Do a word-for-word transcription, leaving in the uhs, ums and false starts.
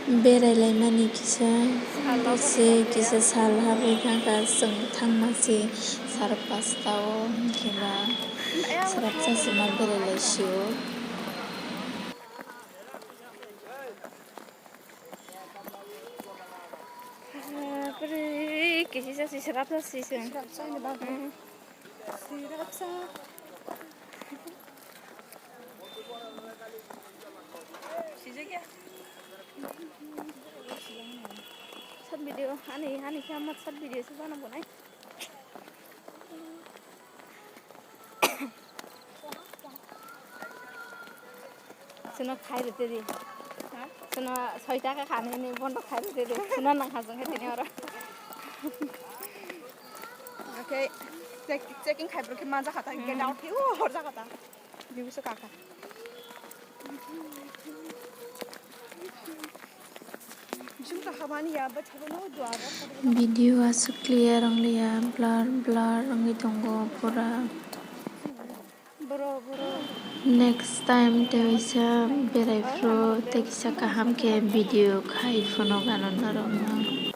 Berai laimani kisa, se kisa sal habwi thangkha, chwng thangma se sar pasta o, hinkhe ba srapsa se ma berai lai sio. Bwrwi kisa se srapsa se chwng. Srapsa ni bagwi. Hmm. Srapsa. Short video, ani, ani khe ama short video se bana bonai. Chwngno khai rwtwi di. Ha? Chwngno soi taka kha nini bondo khai rwtwi di. Chwngno nang kha chwng khe tini oro. Okay, check-, checking khai bwrwi khe manjak kha ta, get out khe, o, horjak kha ta. Bibuso kaka. Bising to habani ya, but habano duaro. Video aswk clear wngliya, blur blur wngwi tongo pura. Boro, boro. Next time tei waisa berai phuru tei kisa kaham khe video khai phano gana norokno.